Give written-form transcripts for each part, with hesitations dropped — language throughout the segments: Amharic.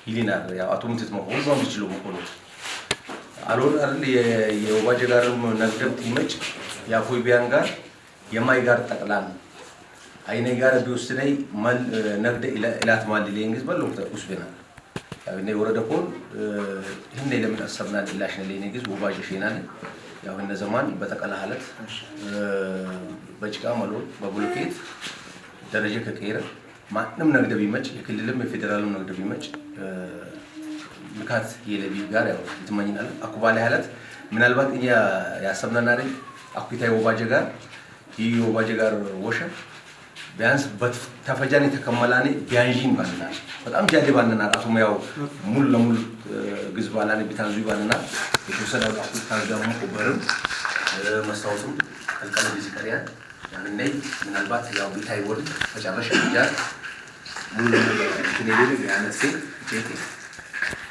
ይሊናል ያው አቶም ትትመሆ ሁሉም ይችሉ መኮኖት አሎን አይደል የወባጀ ጋርም ነግደም ትመጭ ያፎይ ቢያን ጋር የማይ ጋር ጠቅላል አይነ ጋር ቢወስነይ ማል ነግደ ኢላት ማል ለእንግሊዝ በሎ ኡስበና ያው እነ ወረደ ኮን ህነ ለምን አሰብና ኢላሽ ነው ለእንግሊዝ ወባጀ ሼናል ያው እነ ዘማን በተቀላሃለት በጭቃ መሎ በብሎኬት ደረጀ ከቀየረ ማንም ነግደ ቢመጭ የክልልም የፌዴራልም ነግደ ቢመጭ ምካት የለቢ ጋር ያው ይትመኝናል አኩባላ ያለት ምናልባት እኛ ያሰብናና አይደል አኩታይ ወባጀ ጋር ይህ ወባጀ ጋር ወሸ ቢያንስ በተፈጃን የተከመላኔ ቢያንጂን ባንና በጣም ጃዴ ባንና አቱም ያው ሙሉ ለሙሉ ግዝ ባላኔ ቢታንዙ ባንና የተወሰነ አኩታን ደግሞ በርም መስታወቱም ቀልቀለ ቢዚ ቀሪያ ያንኔ ምናልባት ያው ቢታይ ወድ መጨረሻ ጃ ሙሉ ለሙሉ ትኔሌ ያነሴ ጄቴ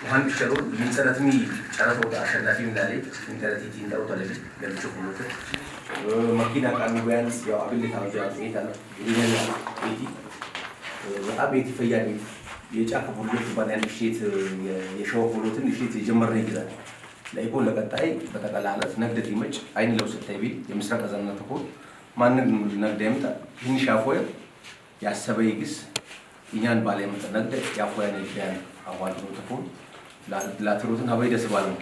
ውሃን ቢቸሮ ሚንሰረትሚ ጨረቶ አሸናፊ እንዳለ ኢንተረቲ ኢንተሮ ተለቢ ለብቾ ሁሉት መኪና ቃሉ ቢያንስ ያው አብል ታውጃ ኤታ ነው ይሄን ኤቲ በጣም ኤቲ ፈያድ የጫፍ ሁሉት ባን ሼት የሸዋ ሁሉትን ሼት የጀመርነ ይግዛል ለኢኮን ለቀጣይ በተቀላለት ነግደት ይመጭ አይን ለውስ ተይቢ የምስራቅ አዛና ተኮ ማንን ነግደ ይምጣ ትንሽ አፎየ ያሰበ ይግስ እኛን ባለ ይመጣ ነግደ ያፎያ ነው ቢያን አዋጅ ነው ተኮ ላትሮትን ሀበይ ደስ ባለው።